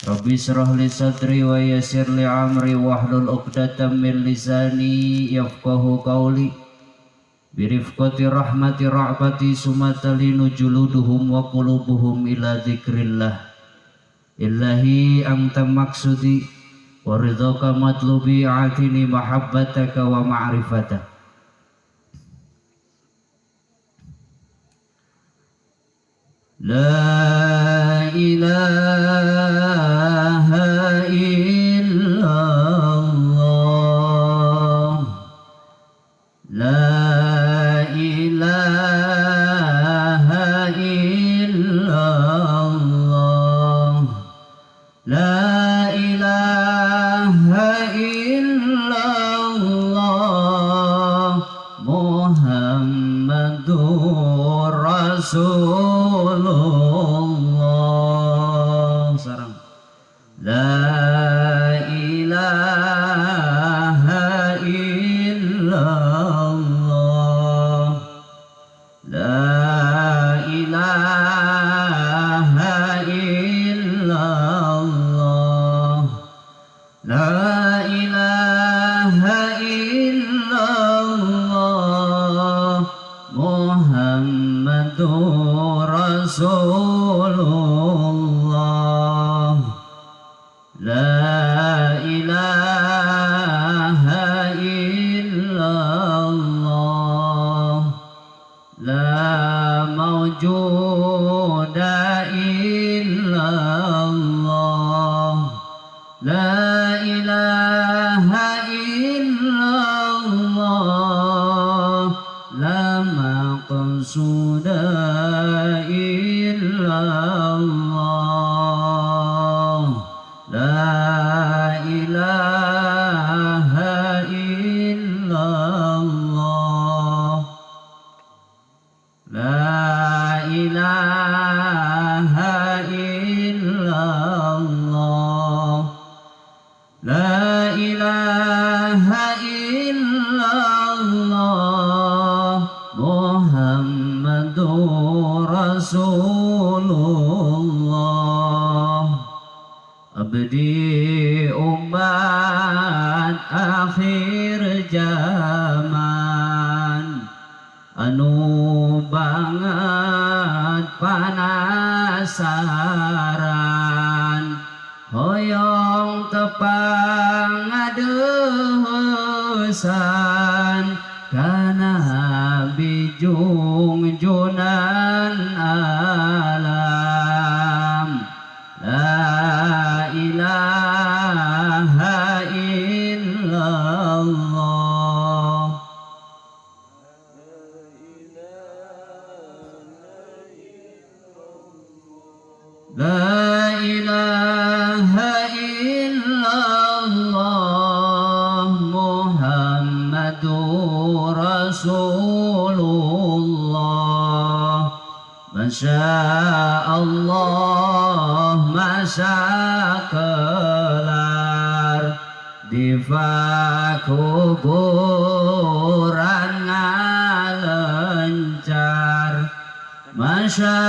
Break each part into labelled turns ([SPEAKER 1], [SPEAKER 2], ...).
[SPEAKER 1] Rabbi israh li sadri wa yassir li amri wahlul 'uqdatam min lisani yafqahu qawli. Birifqati rahmati ra'bati sumatalinu juluduhum wa qulubuhum ila dzikrillah. Illahi anta maqsudi wa ridhaka matlubi a'tini mahabbataka wa ma'rifataka. La ilaha illallah, la ilaha illallah, la ilaha illallah, Muhammadur Rasulullah. Sarang la ilaha illallah, la ilaha illallah, la ilaha illallah, Muhammadur Rasulullah. La ilaha illallah, la mawjuda illallah, la ilaha illallah, la maqsuda illallah, la ilaha illallah, la ilaha illallah, la ilaha illallah, Muhammadur Rasulullah. Abdi umat akhir zaman anu banget panasaran, hoyong tepang ngadeusan kana bijungjunan alam. La ilaha illallah, la ilaha illallah, Muhammadur Rasulullah. Masya Allah masa kelar diva kuburan ngalencar. Masya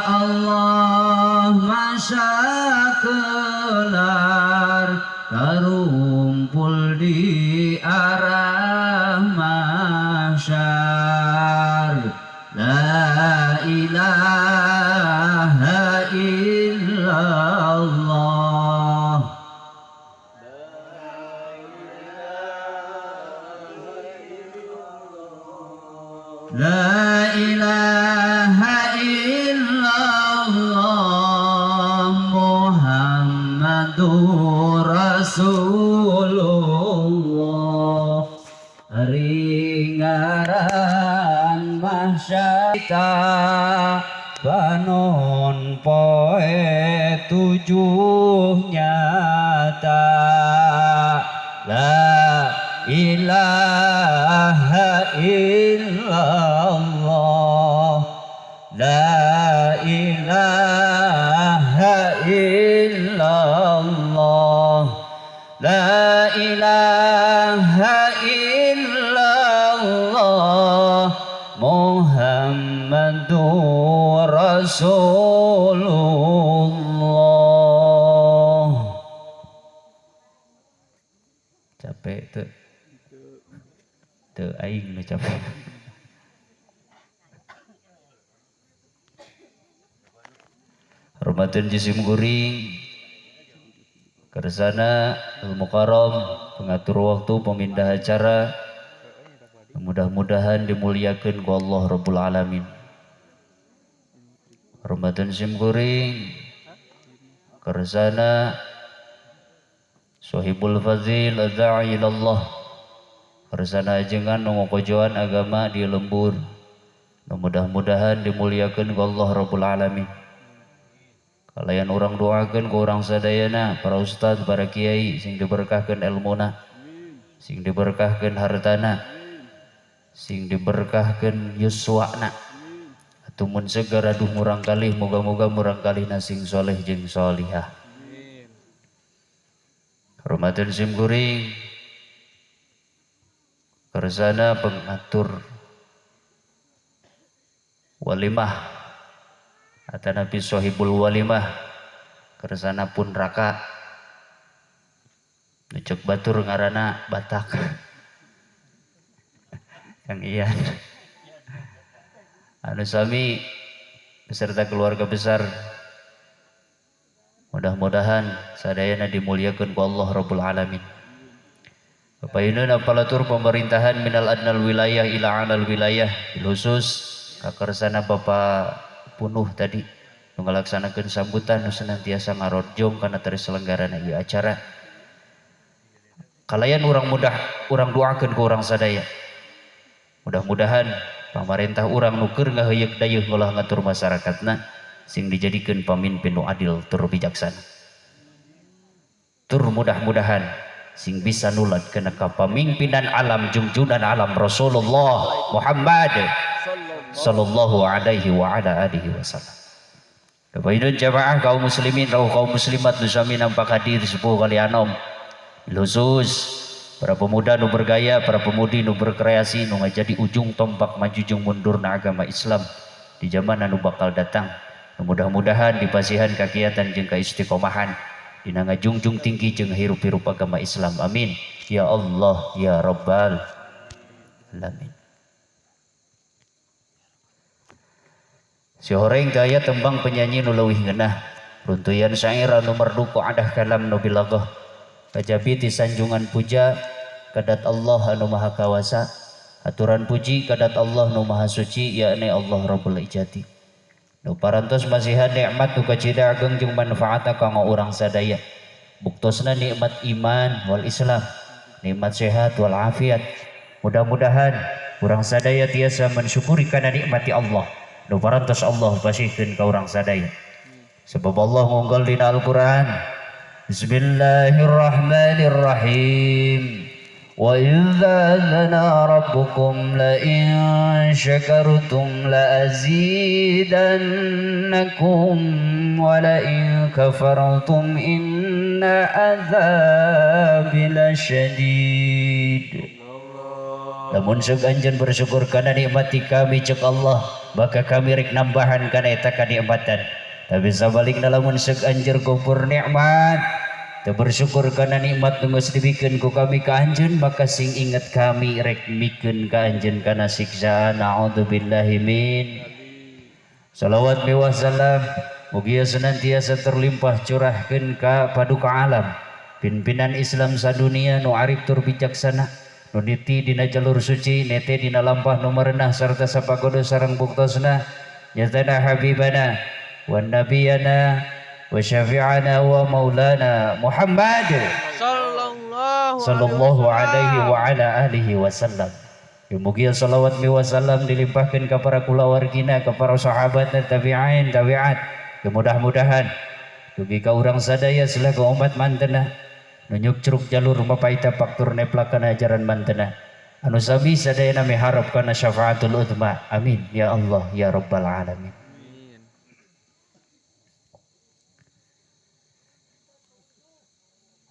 [SPEAKER 1] Allah masa kelar karumpul di arah mahsyar. La ilaha illallah, la ilaha illallah, Muhammadur Rasulullah. Ari ngaran mahsyar panon poe tujuh nyata. La ilaha illallah, la ilaha illallah, la ilaha illallah, Muhammadur Rasulullah. Capek teu? Teu aing nu capek. Hormateun jisim kuring kersana Al-Mukarram pengatur waktu pemindah acara, mudah-mudahan dimuliakeun ku Allah Rabbul Alamin. Hormateun sim kuring kersana Sohibul Fazil Adza'i ilallah, kersana ajengan nu ngokojoan agama di lembur, mudah-mudahan dimuliakeun ku Allah Rabbul Alamin. Kalayan urang doakeun ku urang sadayana, para ustaz, para kiai sing diberkahkeun elmuna, sing diberkahkeun hartana, sing diberkahkeun yuswana. Atuh mun segar aduh murang kalih, moga-moga murang kalihna sing soleh jeung solihah. Hormateun sim kuring kersana pengatur walimah atanapi sohibul walimah, kersana pun raka nu ceuk batur ngaranna Batak Kang Ian anu sami beserta keluarga besar, mudah-mudahan sadayana dimuliakeun ku Allah Rabbul Alamin. Kapayuneun aparatur pemerintahan minal adnal wilayah ila alal wilayah, khusus kakersana Bapak Punuh tadi nu ngalaksanakeun sambutan nu senantiasa ngarojong kana terselenggarana ieu acara. Kalayan urang mudah urang doakeun ku urang sadaya, mudah-mudahan pamarentah urang nu keur ngaheuyeuk dayeuh ngolah ngatur masyarakatna sing dijadikeun pamimpin nu adil tur bijaksana, tur mudah-mudahan sing bisa nulat kana kapamimpinan alam jungjunan alam Rasulullah Muhammad sallallahu alaihi wa ala alihi wasallam. Bapak Ibu jamaah kaum muslimin rawuh kaum muslimat nu sami nampak hadir sepuh kali anom, khusus para pemuda nu bergaya, para pemudi nu berkreasi, nu ngajadi ujung tombak maju jeung mundurna agama Islam di zaman anu bakal datang. Mudah-mudahan dipasihan kagiatan jeung kaistiqomahan dina ngajungjung tinggi jeung hirup-hirup agama Islam. Amin ya Allah ya Rabbal Alamin. Si horeng gaya tembang penyanyi nu leuwih ngeunah, runtuyan syair anu merdu ku adah kalam nu bilaghah, kajabi ti sanjungan puja kadat Allah anu maha kawasa, aturan puji kadat Allah nu maha suci yakni Allah Rabbul Ijati. Nu parantos masihan nikmat nu kacida ageng jeung manfaatna kanggo urang sadaya. Buktosna nikmat iman wal Islam, nikmat sehat wal afiat. Mudah-mudahan urang sadaya tiasa mensyukuri kana nikmati Allah. Nu parantos Allah pasihkeun ka urang sadaya. Sebab Allah ngonggol dina Al-Qur'an, Bismillahirrahmanirrahim. Wa idza adzana rabbukum la in syakartum la azidannakum wa la in kafartum inna adzabi lasyadid. Lamun seug anjeun bersyukur kana nikmati kami ceuk Allah, maka kami rek nambahan kana eta kanikmatan. Tapi sabalikna lamun seug anjeun kufur nikmat, teu bersyukur kana nikmat nu geus dibikeun ku kami ka anjeun, maka sing inget kami rek mikeun ka anjeun kana siksaan. Naudzubillahi min. Salawat miwah salam mugia senantiasa terlimpah curahkeun ka paduka alam pimpinan Islam sadunia nu arif tur bijaksana, nu niti dina jalur suci, nete dina lampah nu merenah sarta sapagodo sareng buktosna nyatana habibana wa nabiyana wa syafi'ana wa maulana Muhammad sallallahu alaihi wa ala alihi wasallam. Mugia salawat mi wasallam dilimpahkeun ka para kulawargina, ka para sahabat dan tabi'in tabi'at. Mudah-mudahan dugi ka urang sadaya selaku umat mantena nunjuk curug jalur mapaita faktur neplakan ajaran mantena anu sami sadayana miharap kana syafaatul uzma. Amin ya Allah ya Rabbal Alamin.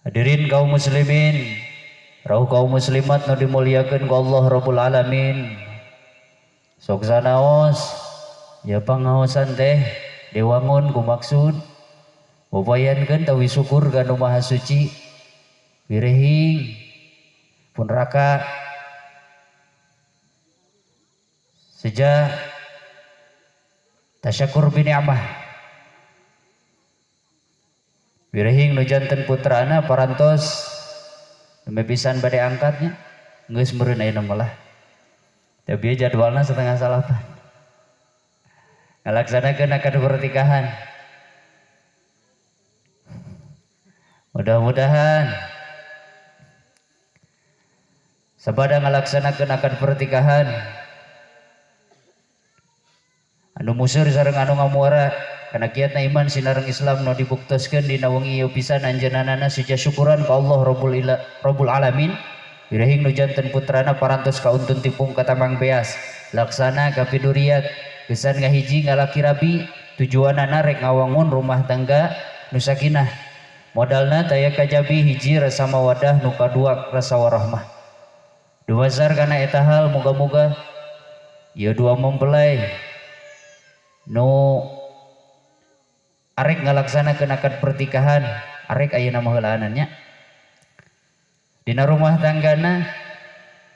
[SPEAKER 1] Hadirin kaum muslimin, rauh kaum muslimat nu dimuliakeun ku Allah Rabbul Alamin. Sok sanaos ya pangaosan teh dewangun ku maksud bobayankeun tawi syukur ka Nu Maha Suci. Wirehing Pun raka sejak tasyakur bi ni'mah wirehing nu janten putrana parantos nembe pisan bade angkatnya geus meureun ayeuna malah tapi jadwalna 7:30 ngalaksanakeun akad pernikahan. Mudah-mudahan sabada ngalaksanakeun akad pernikahan anu museur sareng anu ngamuara kana kiatna iman sinareng Islam nu dibuktoskeun dina wengi ieu pisan anjeunna seja syukuran ka Allah Rabbul Alamin wirehing nu janten putrana parantos kauntun tipung ka Tambang Beas laksana kapiduriat gesan ngahiji ngalaki rabi tujuanana rek ngawangun rumah tangga nu sakinah modalna taya kajabi hiji rasa mawadah nu kadua rasa warahmah dumasar kana eta hal moga-moga ieu dua mempelai nu arek ngalaksanakeun akad pernikahan arek ayeuna mah heulaanan nya dina rumah tanggana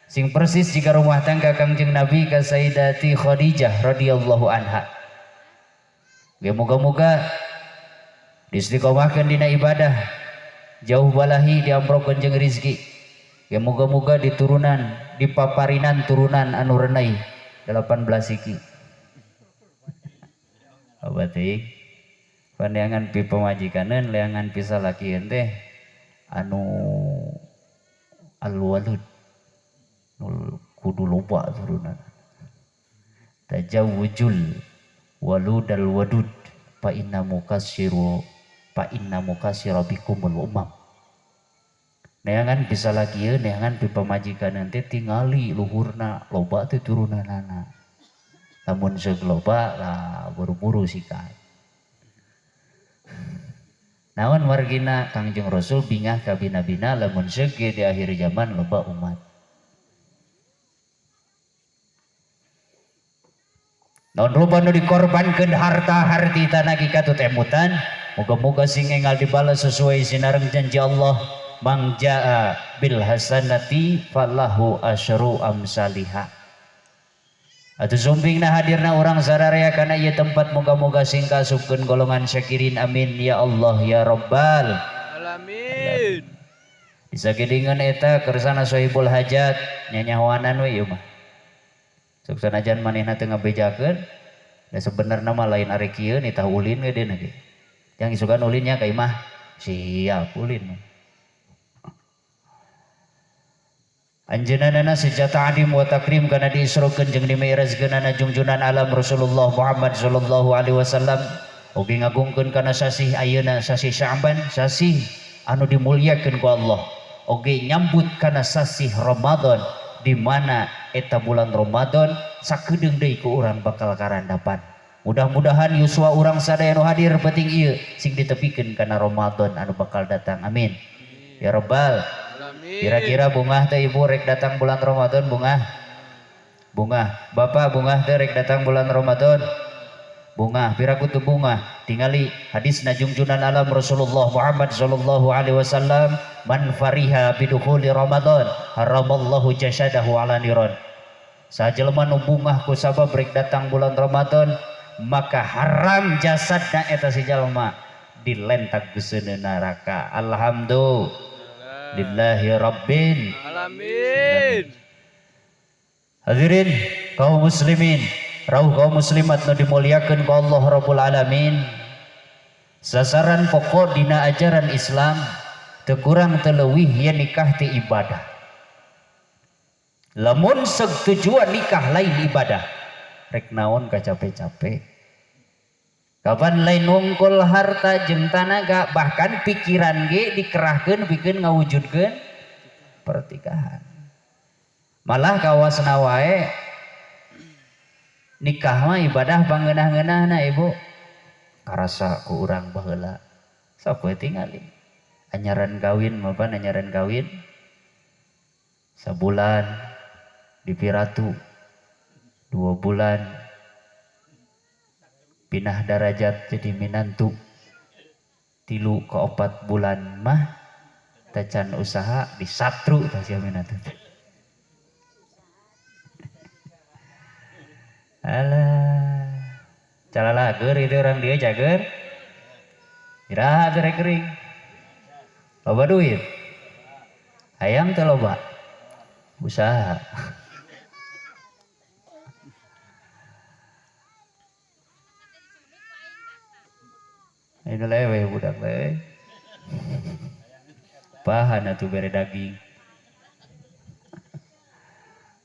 [SPEAKER 1] sing persis jika rumah tangga Kangjeng Nabi ka Sayyidati Khadijah radhiyallahu anha. Ge moga-moga diistiqomahkeun dina ibadah jauh balahi diamprokeun jeung rizki. Ge moga-moga diturunan dipaparinan turunan anu renai 18 iki. Abati pandeangan pi pamajikaneun leangan pi salakieun teh anu alwalud nu kudu loba turunan tajawujul waludal wadud fa inna mukassiru fa inna mukassira bikumul umam. Neangan pi salakieun neangan pi pamajikaneun teh tingali luhurna loba teh turunanana. Lamun seug loba lah buru-buru sikat. Naon wargina Kangjeng Rasul bingah ka bina-bina lamun seug di akhir zaman loba umat. Naon rupa nu dikorbankeun harta harti tanah ki katut emutan, moga-moga sing enggal dibalas sesuai sinareng janji Allah, mang jaa bil hasanati falahu asyru amsaliha. Atuh sumpingna hadirna urang sararea kana ieu tempat moga-moga sing kaasupkeun golongan syakirin amin ya Allah ya Rabbal
[SPEAKER 2] alamin.
[SPEAKER 1] Disagedingan eta kersana sohibul hajat nyanyahoanan we ieu mah. Sok sanajan manehna teu ngabejakeun da sebenarna mah lain arek kieu nitah ulin we deuna ge. Jang isukan ulinnya ka imah siap ulin. Anjeunna sejata adim wa takrim kana diisrokeun jeung dimi'rajkeunana jungjunan alam Rasulullah Muhammad sallallahu alaihi wasallam oge ngagungkeun kana sasih ayeuna sasih Sya'ban sasih anu dimuliakeun ku Allah oge nyambut kana sasih Ramadan di mana eta bulan Ramadan sakedeung deui ku urang bakal karandapan. Mudah-mudahan yuswa urang sadaya nu hadir penting ieu sing ditepikeun kana Ramadan anu bakal datang amin ya rabbal. Kira-kira bungah teh ibu rek datang bulan Ramadan bungah. Bungah, bapak bungah teh rek datang bulan Ramadan. Bungah, piraku teu bungah. Tingali hadis najungjunan alam Rasulullah Muhammad sallallahu alaihi wasallam, man fariha bidukhuli Ramadan haramallahu jasadahu ala niron. Sajelema nu bungah ku sabab rek datang bulan Ramadan, maka haram jasadna eta si jalma dilentak geuseuneun neraka. Alhamdulillah. Lillahi rabbil
[SPEAKER 2] alamin.
[SPEAKER 1] Hadirin kaum muslimin, rauh kaum muslimat nu dimuliakeun ku Allah Rabbul Alamin. Sasaran pokok dina ajaran Islam teu kurang teu leuwih yen nikah teh ibadah. Lamun seug tujuan nikah lain ibadah, rek naon kacape-cape. Kapan lain wungkul harta jeung tanaga bahkan pikiran ge dikerahkeun pikeun ngawujudkeun pernikahan. Malah kawasna wae nikah mah ibadah pangeunah-ngeunahna ibu. Karasa ku urang baheula. Sok we tingali. Anyaran kawin mah pan anyaran kawin sabulan dipiratu 2 bulan pindah darajat jadi minantu 3 ke 4 bulan mah Tacan usaha disatru tah sia mina teh. Alah. Calalager itu orang dia cager. Iraha teh rek gering. Loba duit. Hayang teh loba. Usaha. Ini lewe budak teh. Pahan atuh bere daging.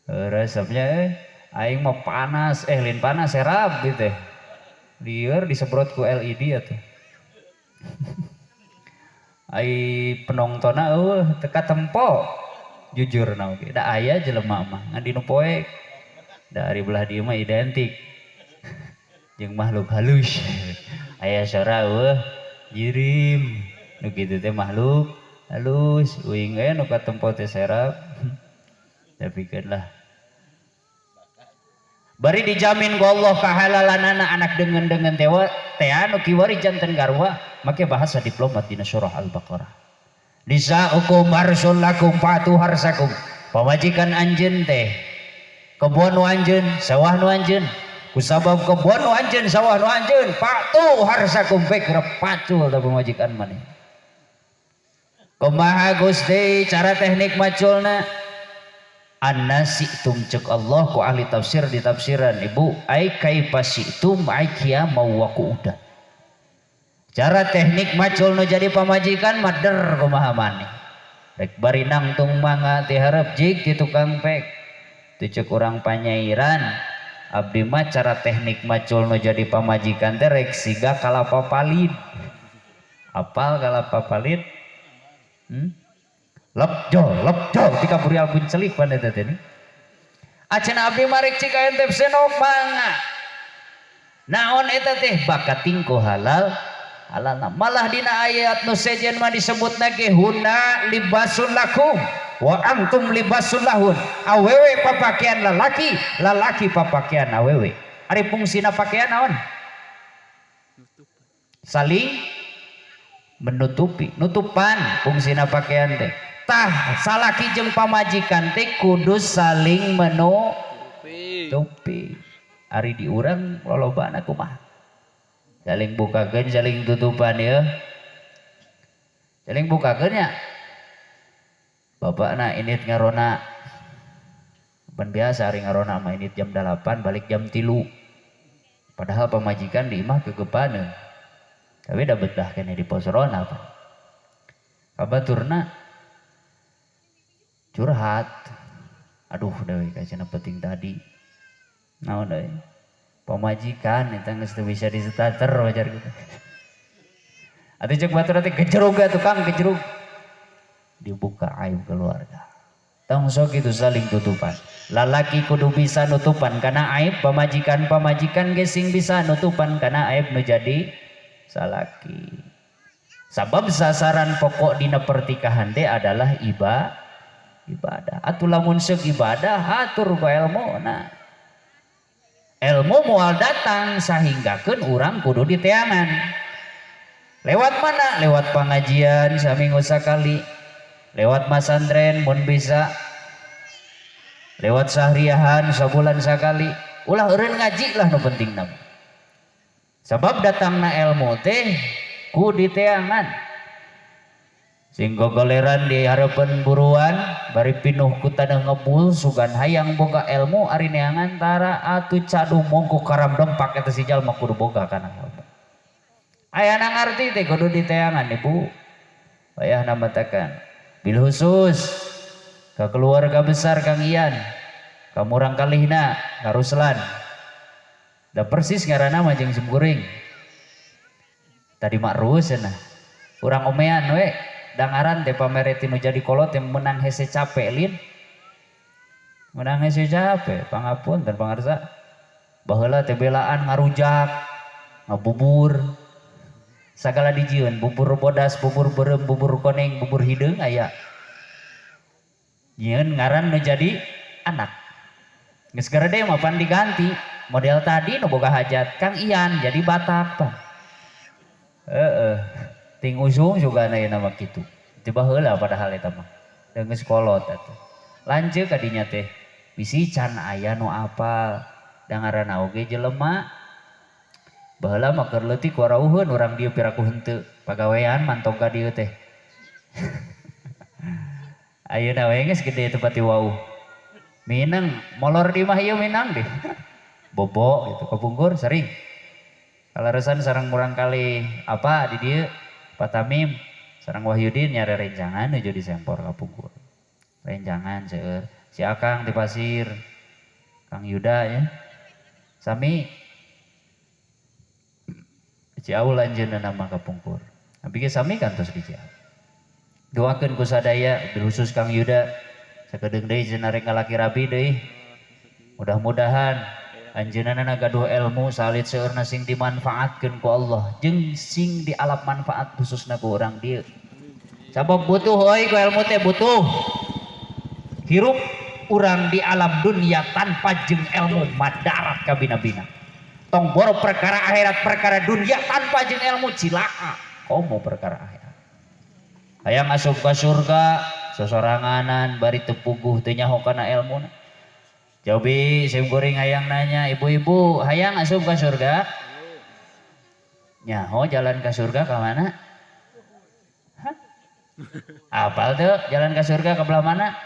[SPEAKER 1] Resepnya aing mah panas, lain panas serap gitu teh. Lieur disemprot ku LED atuh. Ai penontonnya eueuh teu katempo. Jujur na oge, da aya jelema mah ngan dinu poek. Da ari belah dieu mah identik jeung makhluk halus. Aya sora eueuh jirim. Nu kitu teh makhluk halus, uing we nu katempo teh serap. Tapi lah. Bari dijamin ku Allah kahalalanana anak dengan-dengan tewa teh anu kiwari janten garwa make bahasa diplomat dina surah Al-Baqarah. Nisa'ukum harsul lakum fa'tu harsakum. Pamajikan anjeun teh kebon nu anjeun, sawah nu anjeun. Kusabab kebon nu anjeun, sawah nu anjeun, fa'tu harsakum bae pacul da pamajikan maneh. Kumaha Gusti cara teknik maculna? Annasitum cek Allah ku ahli tafsir di tafsiran ibu ai kaifasitum ai qiyama wa qu'udan. Cara teknik macul nu jadi pamajikan mader kumaha maneh. Rek bari nangtung mangga ti hareup jig ti tukang pek. Teu cek urang panyairan abdi mah cara teknik macul nu jadi pamajikan teh rek siga kalapa palid. Apal kalapa palid? Lepjol, lepjol tika burial buncelik pan eta teh ni. Acan abdi marek cik aya teh senok mangga. Naon eta teh bakat tingko halal halalna. Malah dina ayat nu sejen mah disebutna ge huna libasun lakum wa antum libasun lahun. Awewe papakean lalaki, lalaki papakean awewe. Ari fungsina pakaian naon? Saling menutupi, nutupan fungsina pakaian teh. Tah salaki jeung pamajikan teh kudu saling menutupi. Ari di urang lolobana kumaha? Saling bukakeun, saling tutupan ya. Saling bukakeun nya. Bapakna init ngarona. Ban biasa ari ngarona mah init jam 8 balik jam 3. Padahal pamajikan di imah kegepaneun. Tapi da betah keneh di pos ronda apa. Kabaturna curhat. Aduh deui kacana penting tadi. Naon deui? Pamajikan eta geus teu bisa disetater wajar gitu. Atuh ceuk batur teh gejerug atuh Kang, gejerug. Dibuka aib keluarga. Tong sok itu saling tutupan. Lalaki kudu bisa nutupan kana aib pamajikan, pamajikan ge sing bisa nutupan kana aib nu jadi salaki. Sabab sasaran pokok dina pertikahan teh adalah ibadah. Atuh lamun seuk ibadah atur ku ilmu. Nah, ilmu moal datang sahinggakeun urang kudu diteangan. Lewat mana? Lewat pengajian saminggu sakali, lewat masantren mun bisa, lewat sahriahan sabulan sakali. Ulah eureun ngaji lah nu penting nama. Sabab datangna ilmu teh ku diteangan. Sing gogoleran di hareupeun buruan bari pinuh ku taneuh ngebul sugan hayang boga ilmu ari neangan tara atuh cadu mongko karam dempak eta si jalma kudu boga kana ilmu. Aya ngarti teh kudu diteangan ibu. Wayahna matakan bil khusus ka keluarga besar Kang Ian, ka murang kalihna ka Ruslan. Da persis ngaranna mah jeung simkuring. Tadi mak rus cenah. Urang omean we dangaran teh pamere tinu jadi kolot teh menang hese capek lin. Menang hese capek pangapunten pangarsa. Baheula teh belaan ngarujak, ngabubur. Sagala dijieun, bubur bodas, bubur beureum, bubur koneng, bubur hideung aya. Nyieun ngaran nu jadi anak. Geus garede mah pan diganti. Model tadi nu boga hajat Kang Ian jadi Batak pan. Heeh. Ting usung juga na mah kitu. Ti baheula padahal eta mah. Da geus kolot atuh. Lanceuk ka dinya teh bisi can aya nu apal. Da ngaranna oge jelema baheula mah keur leutik warauheun urang dieu piraku henteu pagawean mantog ka dieu teh. Ayeuna we geus gede teu pati wauh. Mineng molor di imah ieu minang deh. Bobo gitu kapungkur sering. Kalaresan sareng murangkalih apa di dieu Pak Tamim sareng Wahyudin nyare rencangan nuju di Sempor kapungkur. Rencangan seueur si Akang di Pasir Kang Yuda ya. Sami Ciaul anjeunna mah kapungkur. Abi ge sami kantos di Ciaul. Doakeun ku sadaya bil khusus Kang Yuda sakedeung deui cenah rek ngalaki rabi deui. Mudah-mudahan anjeunna gaduh ilmu salit seueurna sing dimanfaatkeun ku Allah jeung sing dialap manfaat khususna ku urang dieu. Sabab butuh euy ku ilmu teh butuh. Hirup urang di alam dunia tanpa jeung ilmu madarat kabina-bina. Tong boro perkara akhirat perkara dunia tanpa jeung ilmu cilaka. Komo perkara akhirat. Hayang asup ka surga sosoranganan bari teu puguh teu nyaho kana ilmuna. Cobi sim kuring hayang nanya ibu-ibu hayang asup ka surga? Nyaho jalan ka surga ka mana? Hah? Apal teu jalan ka surga ka belah mana?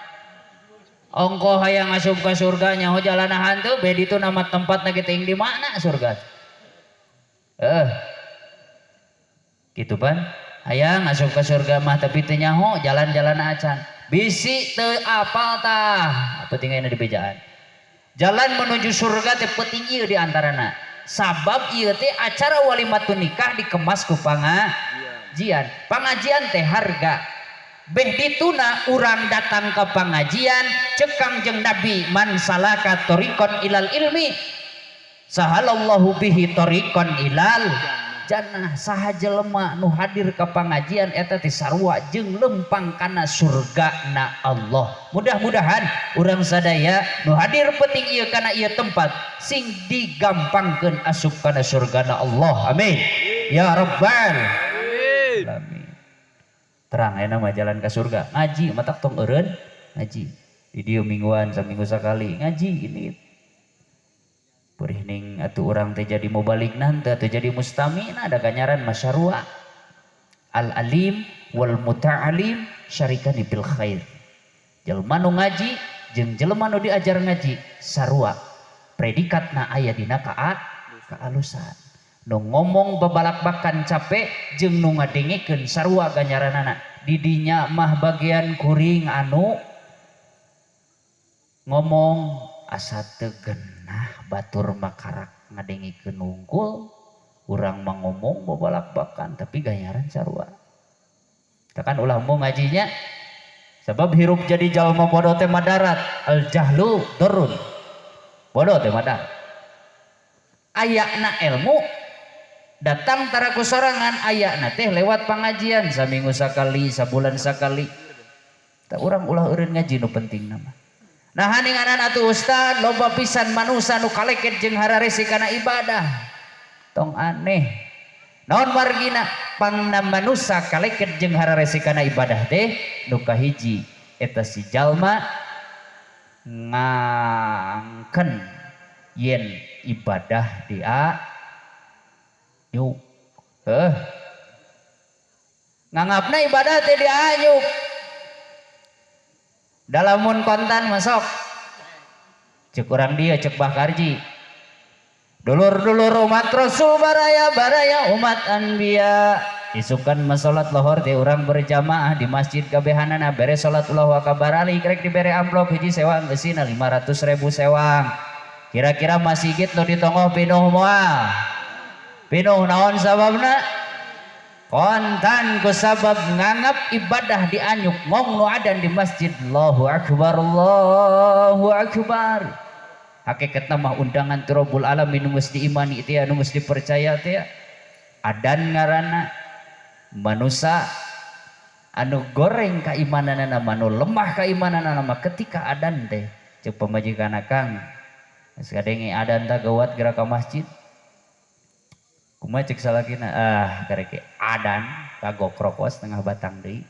[SPEAKER 1] Ongko hayang asup ka surga nyaho jalan hantu beh ditu nama tempatna ge teuing di mana surga? Gitu pan? Hayang asup ka surga mah tapi teu nyaho jalan-jalan acan. Bisi teu apal tah. Penting ayeuna di bejaan. Jalan menuju surga teh penting ieu di antarana. Sabab ieu teh acara walimatun nikah dikemas ku pangajian. Pangajian teh harga. Beh dituna urang datang ke pangajian cek Kangjeng Nabi man salaka thariqan ilal ilmi sahalallahu bihi thariqan ilal jannah. Saha jelema nu hadir ke pangajian eta teh sarua jeung lempang kana surga na Allah. Mudah-mudahan urang sadaya nu hadir penting ieu kana ieu tempat sing digampangkeun asup kana surga na Allah. Amin ya rabbal alamin. Terang ayeuna mah jalan ka surga. Ngaji matak tong eureun ngaji. Di dieu mingguan saminggu sakali ngaji ini. Purih ning atuh urang teh jadi mubalig nanti atau jadi mustamina ada ganjaran masyarua. Al alim wal muta'alim syarikani bil khair. Jelema nu ngaji jeung jelema nu diajar ngaji sarua. Predikatna aya dina kaalusan. Nu ngomong babalak-bakan capek jeung nu ngadengekeun sarua ganjaranana. Di dinya mah bagian kuring anu ngomong asa teu genah batur makarak ngadengikeun wungkul urang mah ngomong babalak-bakan tapi ganjaran sarua. Tah kan ulah mau ngajinya sebab hirup jadi jalma bodoh teh madarat al jahlu darun. Bodoh teh madarat. Ayana ilmu datang taraku sorangan ayana teh lewat pengajian saminggu sakali sabulan sakali. Tah urang ulah eureun ngaji nu penting nama. Nah haninganan atuh ustad loba pisan manusa nu kaleket jeung hararese kana ibadah. Tong aneh. Naon margina pangna manusa kaleket jeung hararese kana ibadah teh nu kahiji eta si jalma ngangken yen ibadah dia yuk. Nganggapna ibadah teh dianyuk. Dalamun kontan masuk. Cek urang dia cek Bah Karji. Dulur-dulur umat Rasul baraya-baraya umat anbiya. Isukan masolat lohor teh urang berjamaah di masjid kabehanana beres salat Allahu akbar alik rek dibere amplop hiji sewang geusina 500.000 sewang. Kira-kira masjid nu ditongoh pinuh moal? Pinuh naon sababna? Kontan ku sabab nganggap ibadah dianyuk ngong nu adan di masjid Allahu akbar Allahu akbar. Hakikatna mah undangan ti Rabbul alamin nu geus diimani teh nu geus dipercaya teh. Adan ngaranna manusa anu goreng kaimananana manu lemah kaimananana mah ketika adan teh ceuk pamajikan akang geus kadenge adan tah geuwat geura ka masjid. Kumaha ceuk salakina? Ah, karek adan kagok rokok setengah batang deui.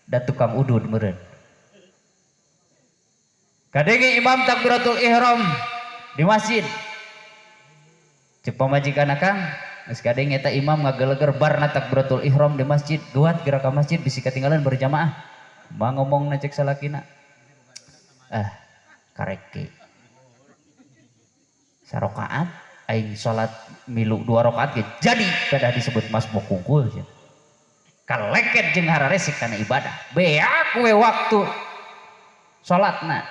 [SPEAKER 1] Da tukang udud meureun. Kadenge imam takbiratul ihram di masjid. Cek pamajikan akang, geus kadenge eta imam ngageleger barna takbiratul ihram di masjid, duat geura ka masjid bisi katinggalan berjamaah. Mah ngomongna cek salakina. Ah, kareke. Sarokaat aing salat milu 2 rakaat ge jadi kada disebut masbuk kungkul cenah. Kaleket jeung hararesek kana ibadah. Beak we waktu salatna.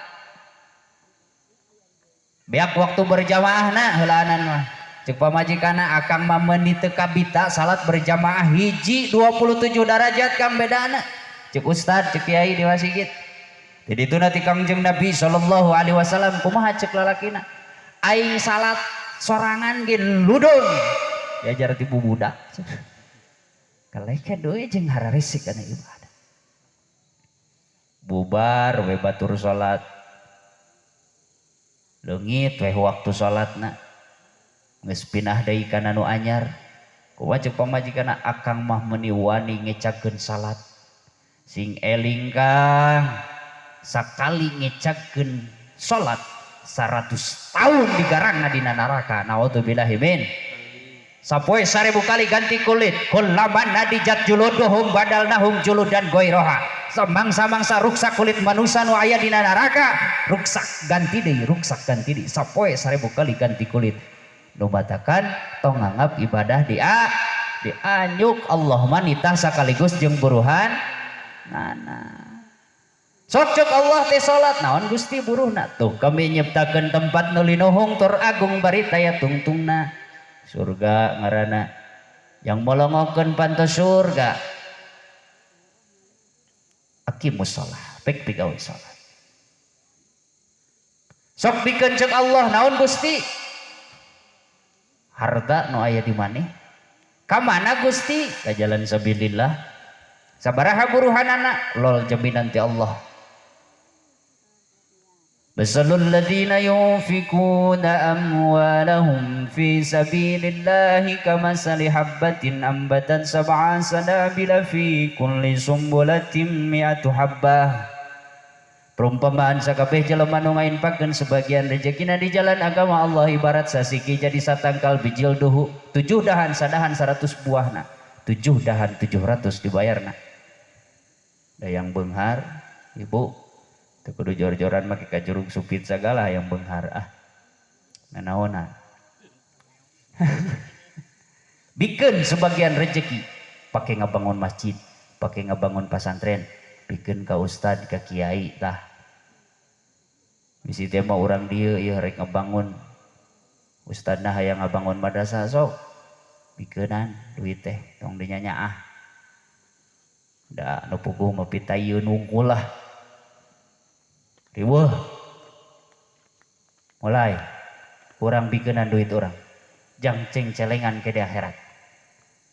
[SPEAKER 1] Beak waktu berjamaahna heulaanan mah. Cek pamajikanna akang mah meuni teu kabita salat berjamaah hiji 27 darajat kang bedana. Cek ustad, cek kiai di masjid. Di ditu na ti Kangjeng Nabi sallallahu alaihi wasallam kumaha cek lalakina? Aing salat sorangan ge ludung. Diajar ti bubudak. Kaleket deui jeung hararesek kana ibadah. Bubar we batur salat. Leungit we waktu salatna. Geus pindah deui kana nu anyar. Kumaha cek pamajikanna akang mah meuni wani ngecakeun salat. Sing eling kang sakali ngecakeun salat 100 tahun digarangna dina neraka. Naudzubillahi min. Sapoe 1000 kali ganti kulit. Kullama nadijat juluduhum badalnahum juludan goiroha. Samangsa-mangsa ruksak kulit manusia nu aya dina neraka, ruksak ganti deui, ruksak ganti deui. Sapoe 1000 kali ganti kulit. Nu batakan tong nganggap ibadah dianyuk Allah mah nitah sekaligus jeung buruhan nana. Sok cek Allah teh salat naon Gusti buruhna tuh kami nyiptakeun tempat nu linuhung tur agung bari taya tungtungna. Surga ngaranna yang molongokeun panto surga. Aqimus shalah, pek pigawe salat. Sok bikeun cek Allah naon Gusti? Harta nu aya di maneh. Ka mana Gusti? Ka jalan sabilillah. Sabaraha buruhanana? Lol jaminan ti Allah. Masalul ladzina yunfikuna amwalahum fi sabilillahi kamasali habbatin ambatan sab'a sanabila fi kulli sumbulatin mi'atu habbah. Perumpamaan sakabeh jelema nu ngainpakeun sebagian rezekina di jalan agama Allah ibarat sasiki jadi satangkal bijil duhu 7 dahan sadahan 100 buahna 7 dahan 700 dibayarna. Da yang beunghar ibu teu kudu jor-joran make ka jurug supit sagala yang beunghar ah. Nanaonan. Bikeun sebagian rezeki pake ngabangun masjid, pake ngabangun pasantren, bikeun ka ustad, ka kiai tah. Bisi teh mah urang dieu ieu rek ngabangun ustadna hayang ngabangun madrasah sok bikeunan duit teh tong dinyanyaah. Da nu puguh mah pitayun wungkul lah. Riweuh. Mulai urang bikeunan duit urang. Jang ceng-celengan ke di akhirat.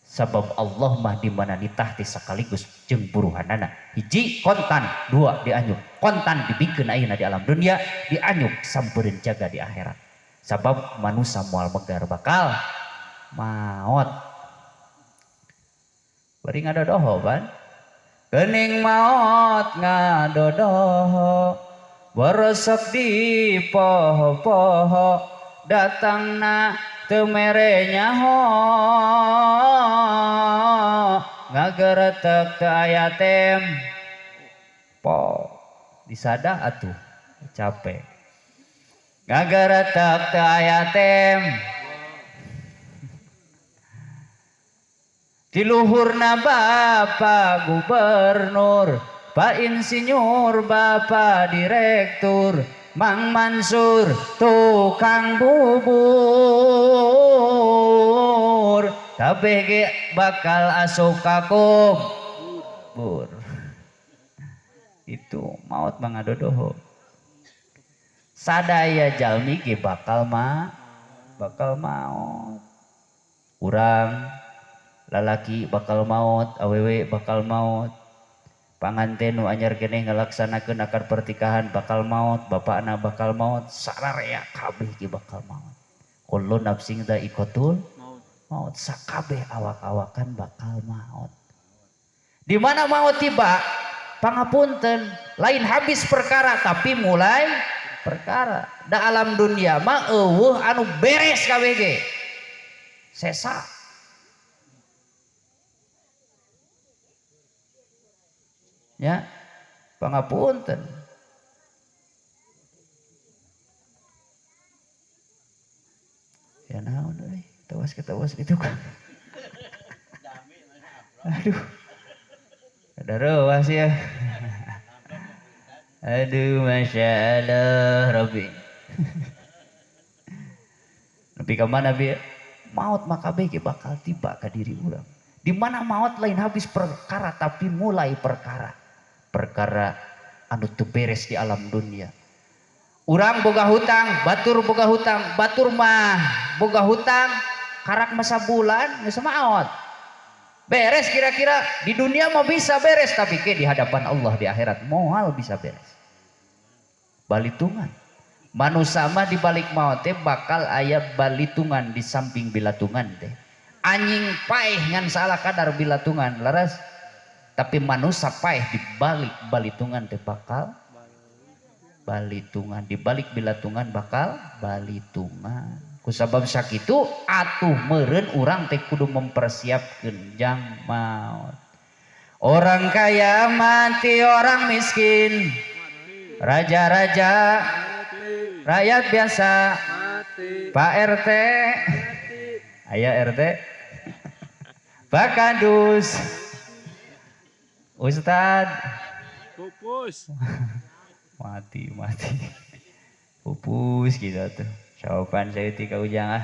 [SPEAKER 1] Sabab Allah mah di mana nitah teh sekaligus jeung buruhanana. Hiji kontan, 2 dianyuk. Kontan dibikeun ayeuna di alam dunia, dianyuk sampereun jaga di akhirat. Sabab manusia moal megar bakal maot. Bari ngadodoho ban. Geuning maot ngadodoho. Borosok di poho-poho datangna teu mere nyaho ngageretek teu aya tempo disada atuh capek ngageretek teu aya tem di luhurna Bapak Gubernur, Pak Insinyur, Bapak Direktur, Mang Mansur tukang bubur, kabeh ge bakal asup ka kubur. Itu maot mangadodoho. Sadaya jalmi ge bakal bakal maot. Urang lalaki bakal maot, awewe bakal maot. Panganten nu anyar keneh ngalaksanakeun akad pernikahan bakal maot, bapakna bakal maot, sararea kabeh ge bakal maot. Kullu nafsin dha'iqatul maut, sakabeh awak-awakan bakal maot. Di mana maot tiba? Pangapunten, lain habis perkara tapi mulai perkara. Da alam dunia mah eueuh anu beres KBG. Sesa. Ya, pangapunten. Ya naon euy, tawas ketawas gitu kan. Aduh. Ada rewas ya. Aduh, masya Allah, Rabbi. Nabi ka mana bi? Maut maka bege bakal tiba ke diri urang. Di mana maut lain habis perkara tapi mulai perkara. Perkara anu teu beres di alam dunia. Urang boga hutang, batur boga hutang, batur mah boga hutang, karak masa bulan geus maot. Beres kira-kira di dunia mau bisa beres tapi ke di hadapan Allah di akhirat moal bisa beres. Balitungan. Manusia mah di balik maut teh bakal aya balitungan di samping bilatungan teh. Anjing paeh ngan salah kadar bilatungan leres. Tapi manusia paeh di balik balitungan teh bakal balitungan, di balik bilatungan bakal balitungan. Kusabab sakitu atuh meureun urang teh kudu mempersiapkeun jang maut. Orang kaya mati, orang miskin, raja-raja, rakyat biasa, Pak RT, aya RT, Pak Kadus, Ustad,
[SPEAKER 2] Pupus.
[SPEAKER 1] Mati mati, pupus gitu tuh. Jawaban saya tiga ujang ah.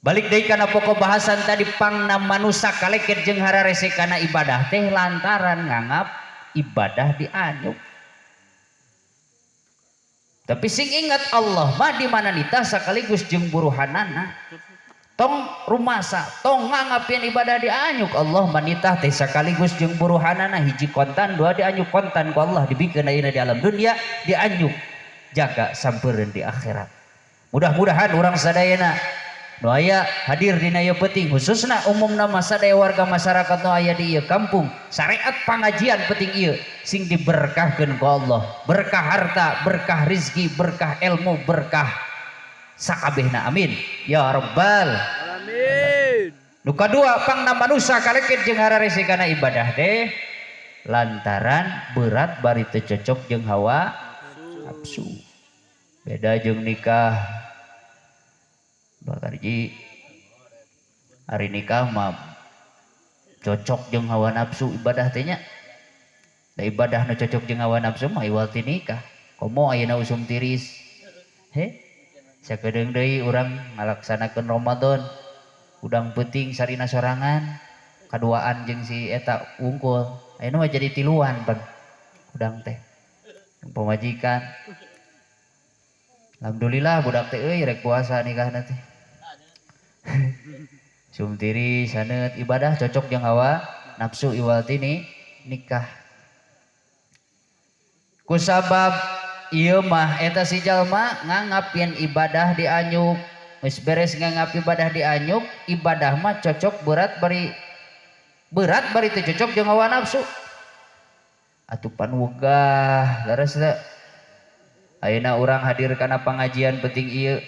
[SPEAKER 1] Balik deui kana pokok bahasan tadi pangna manusa kaleket jeung hararese kana ibadah teh lantaran nganggap ibadah dianyuk. Tapi sing ingat Allah mah di mana nitah sekaligus jeung buruhanana. Tong rumasa, tong nganggapin ibadah dianyuk. Allah manitah teh sekaligus jeung buruhanana hiji kontan dua dianyuk kontan ku Allah dibikeun ayeuna di alam dunia dianyuk jaga sampereun di akhirat. Mudah-mudahan urang sadayana nu aya hadir dina ieu peuting khususna umumna mah sadaya warga masyarakat nu aya di ieu kampung syariat pangajian peuting ieu sing diberkahkeun ku Allah, berkah harta, berkah rizki, berkah ilmu, berkah sakabehna, amin ya rabbal
[SPEAKER 2] alamin.
[SPEAKER 1] Nu kadua pangna manusa kaleket jeung hararese kana ibadah teh lantaran berat bari teu cocok jeung hawa nafsu. Beda jeung nikah. Bakarji hari nikah mah cocok jeung hawa nafsu ibadah teh nya. Da ibadah nu cocok jeung hawa nafsu mah iwal ti nikah. Komo ayeuna usum tiris. He? Sakedeung deui urang ngalaksanakeun Ramadan. Udang peuting sarina sorangan, kaduaan jeung si eta wungkul. Ayeuna mah jadi tiluan pan udang teh. Jeung pamajikan. Alhamdulillah budak teh euy rek puasa nikahna teh. Sum tiris saneut ibadah cocok jeung hawa nafsu iwal ti nikah. Kusabab ieu mah eta si jalma nganggap yen ibadah dianyuk, geus beres nganggap ibadah dianyuk, ibadah mah cocok berat bari teu cocok jeung hawa nafsu. Atuh pan wegah leres teh. Ayeuna urang hadir kana pangajian penting ieu.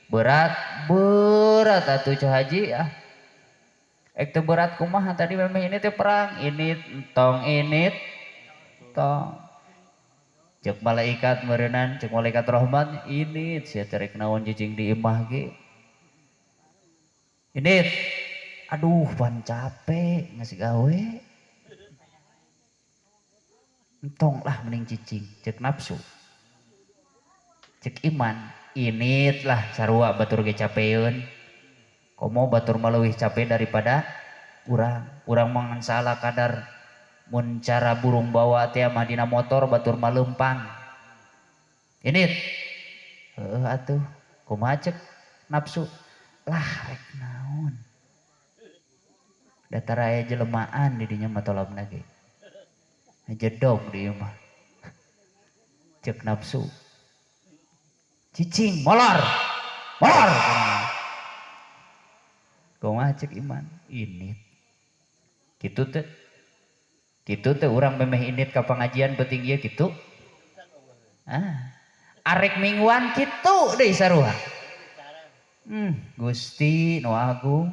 [SPEAKER 1] Berat, berat atuh Ceu Haji ah. Ek teu berat kumaha tadi memang ini teh perang, ini tong ini tong. Cek malaikat meureunan, cek malaikat rahmat, ini sia teh rek naon cicing di imah ge. Ini aduh pan capek ngasih gawe. Entong lah mending cicing, cek nafsu. Cek iman, init lah sarua batur ge capeun. Komo batur mah leuwih capek daripada urang. Urang mah ngan salah kadar mun cara burung bawa teh mah dina motor batur mah leumpang. Init. Heueuh atuh, kumaha cek nafsu? Lah rek naon. Datar aya jelemaan di dinya mah tolabna ge. Jedog di ieu mah. Cek nafsu. Cicing molor. Molor. Kumaha cek iman? Ini. Kitu teh. Kitu teh urang memeh indit ka pengajian penting ieu kitu. Ah. Arek mingguan kitu deui sarua. Gusti nu agung.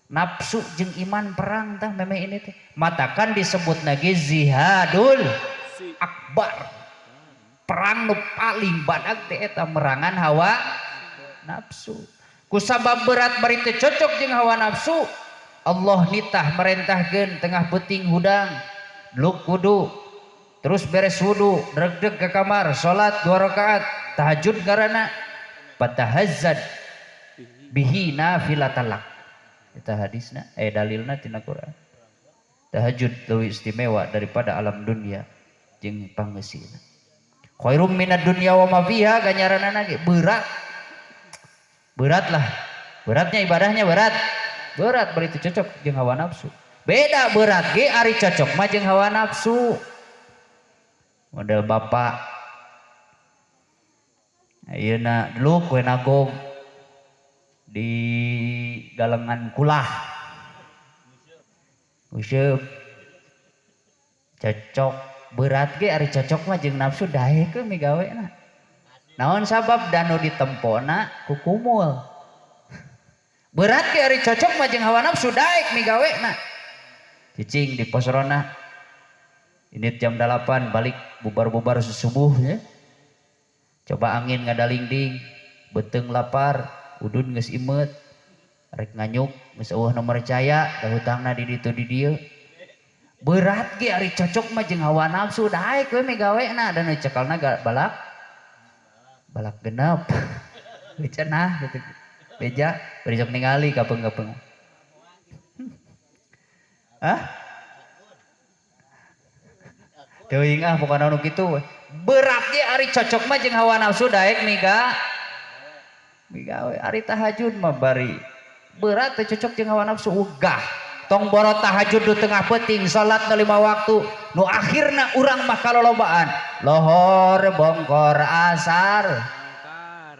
[SPEAKER 1] Nafsu jeung iman perang tah memeh ini teh. Matakan disebut lagi zihadul akbar. Perang nu paling badag teh eta merangan hawa nafsu. Kusabab berat bari teu cocok jeung hawa nafsu, Allah nitah merentahkeun tengah peuting hudang, luk wudu, terus beres wudu, dregdeg ke kamar, salat 2 rakaat, tahajud ngaranna, fatahazzad bihi nafilatalak. Eta hadisna, dalilna tina Quran. Tahajud leuwih istimewa daripada alam dunia jeung pangeusina. Khairum minad dunya wa ma fiha ganjaranana ge berat. Berat lah. Beratnya ibadahnya berat. Berat berarti cocok jeung hawa nafsu. Beda berat ge ari cocok mah jeung hawa nafsu. Model bapak ayeuna dulu we nagog di galengan kulah. Useup. Cocok berat ge ari cocok mah jeung nafsu daek we migawena. Naon sabab danu ditempona ku kumul. Berat ge ari cocok mah jeung hawa nafsu daek migawena. Cicing di pos rona. Ini jam 8 balik bubar-bubar subuh ya. Coba angin ngadalingding, beuteung lapar, udun geus imeut, rek nganyuk geus eueuh nu percaya, da hutangna di ditu di dieu. Berat ge ari cocok mah jeung hawa nafsu daek we migawena dan cekalna balak balak genep. Cenah gitu. Beja bari sok ningali kapeung-kapeung. Hah? Teuing ah pokona nu kitu we. Berat ge ari cocok mah jeung hawa nafsu daek migawe. Ari tahajud mah bari berat teh cocok jeung hawa nafsu ugah. Tong boro tahajud du tengah peuting salat nu 5 waktu nu akhirna urang mah kalolobaan lohor bongkor asar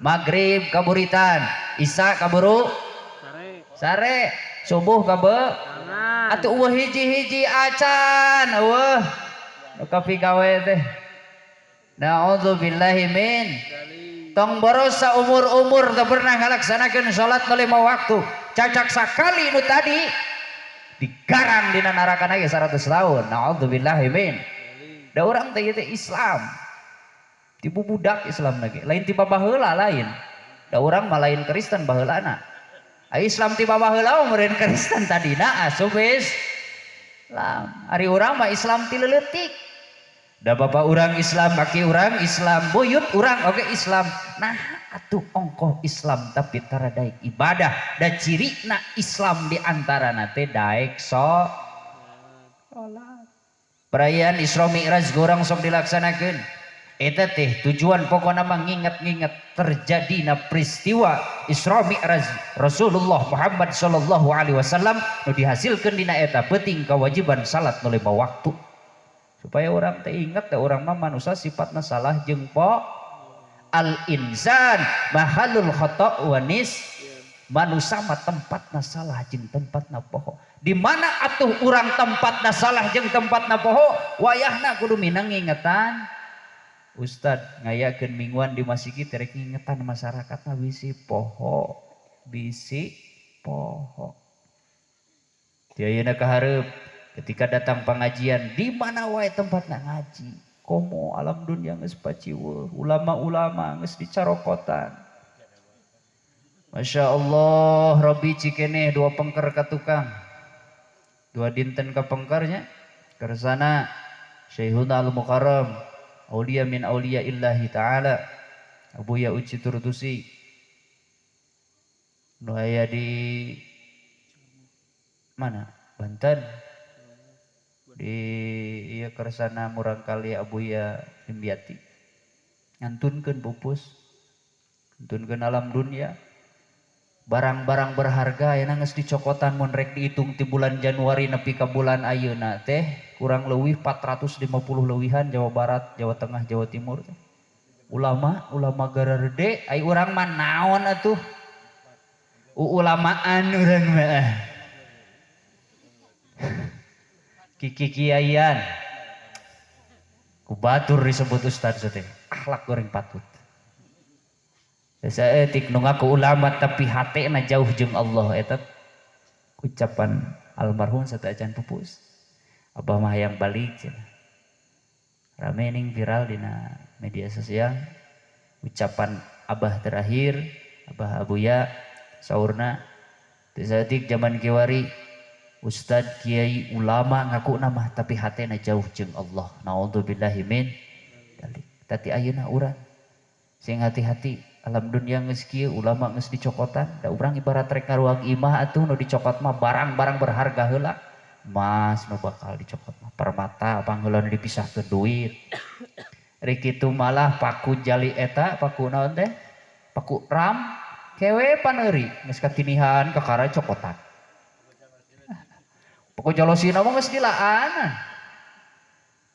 [SPEAKER 1] maghrib kaburitan isya kaburu sare subuh kabe atuh eueuh hiji-hiji acan eueuh nu kapigawe teh. Na'udzubillahi min. Tong boro saumur-umur teu pernah ngalaksanakeun salat nu 5 waktu cacak sakali nu tadi digarang dina neraka ge 100 tahun. Na'udzubillahi min. Da urang teh ieu teh Islam. Tipu budak Islam lagi. Lain tiba baheula lain. Da urang mah lain Kristen baheulana. Ai Islam tiba baheula mah meureun Kristen tadina asup Islam. Ari urang mah Islam ti leutik. Da bapak urang Islam, aki urang Islam, buyut urang oge Islam. Nah atuh ongkoh Islam tapi tara daek ibadah. Da cirina Islam di antarana teh daek salat. Perayaan Isra Mi'raj gorang sok dilaksanakeun. Eta teh tujuan pokona mah nginget-nginget terjadina peristiwa Isra Mi'raj Rasulullah Muhammad sallallahu alaihi wasallam nu dihasilkeun dina eta peuting kewajiban salat nu 5 waktu. Supaya orang teh inget teh urang mah manusia sifatna salah jeung po al insan mahalul khata' wa nis. Manusia mah tempatna salah jeung tempatna poho. Di mana atuh urang tempatna salah jeung tempatna poho wayahna kudu minang ngingetan. Ustad ngayakeun mingguan di masjid rek ngingetan masyarakatna bisi poho, bisi poho. Ti ayeuna ka hareup ketika datang pengajian di mana wae tempatna ngaji. Komo alam dunia geus paciweuh, ulama-ulama geus dicarokotan. Masya Allah, Robi cikeneh 2 pengker ka tukang. 2 dinten ka pengkernya. Kersana Syekhuna Al-Mukarram, aulia min aulia illahi ta'ala, Abuya Uci Turtusi. Nu aya di mana? Banten. Di ieu kersana murangkali Abuya Dimyati. Ngantunkeun pupus. Ngantunkeun alam dunia. Barang-barang berharga ayeuna geus dicokotan mun rek dihitung ti bulan Januari nepi ka bulan ayeuna teh kurang leuwih 450 leuwihan Jawa Barat, Jawa Tengah, Jawa Timur teh. Ulama, ulama gararede, ai urang mah naon atuh? Ulamaan urang mah. Kiki kiaian. Ku batur disebut ustad teh. Akhlak goreng patut. Saeutik nu ngaku ulama tapi hatena jauh jeung Allah eta ucapan almarhum sateuacan pupus. Abah mah hayang balik cenah. Rame ning viral dina media sosial ucapan abah terakhir, Abah Abuya saurna teu saeutik zaman kiwari ustad kiai ulama ngaku nama tapi hatena jauh jeung Allah. Naudzubillahi min dzalik. Tati ayeuna urang sing hati-hati alam dunia geus kieu ulama geus dicokotan da urang ibarat rek ngaruang imah atuh nu dicokot mah barang-barang berharga heula. Emas nu bakal dicokot mah permata pangheulana dipisahkeun duit. Rek kitu malah paku jali eta paku naon teh? Paku ram kewe paneuri geus katinihan kakara cokotan. Paku jalosina mah geus dilaanan.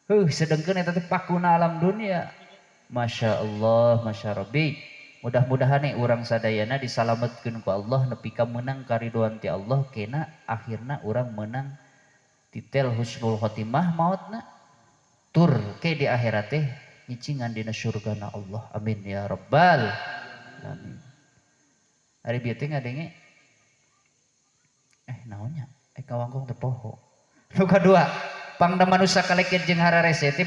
[SPEAKER 1] Heuh sedengkeun eta teh pakuna alam dunia. Masya Allah, Masya Rabbi. Mudah-mudahan nih urang sadayana disalametkeun ku Allah nepi ka meunang karidoan ti Allah kena akhirna urang meunang titel husnul khotimah mautna tur ke di akhirat teh nyicingan dina surgana Allah. Amin ya rabbal alamin. Ari bieu teh ngadenge naonnya kawangkong teh poho. Nu kadua pangda manusa kaleket jeung hararese teh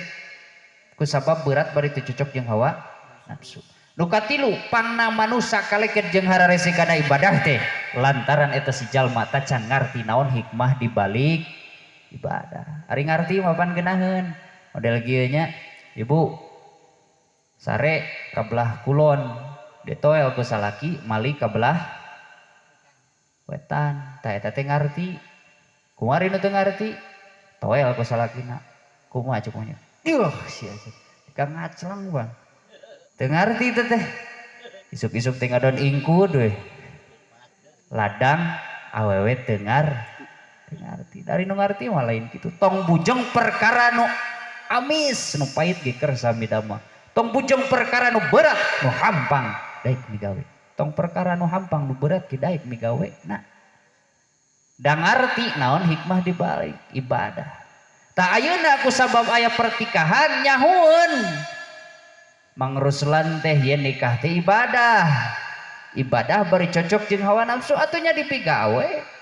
[SPEAKER 1] kusabab berat bari teu cocok jeung hawa nafsu. Nu katilu pangna manusa kaleket jeung hararese kana ibadah teh lantaran eta si jalma tacan ngarti naon hikmah dibalik ibadah. Ari ngarti mah pan geunaheun. Model kieu nya ibu sare ka belah kulon ditoel ku salaki malik ka belah wetan. Tah eta teh ngarti. Kumaha nu teu ngarti? Toel ku salakina. Kumaha cuk nya? Yuh sia sia. Ka ngaclang bang. Teu ngarti teh teh. Isuk-isuk teh ngadon ingkud we. Ladang awewe teu ngarti. Dari nu ngarti mah lain kitu. Tong bujeng perkara nu amis nu pahit ge keur sami dama. Tong bujeng perkara nu berat nu hampang daek migawe. Tong perkara nu hampang nu berat ge daek migawe. Nah, da ngarti naon hikmah dibalik ibadah. Tah ayeuna ku sabab aya pertikahan nyahueun. Mang Ruslan teh yen nikah teh ibadah. Ibadah bari cocok jeung hawa nafsu atuh nya dipigawe.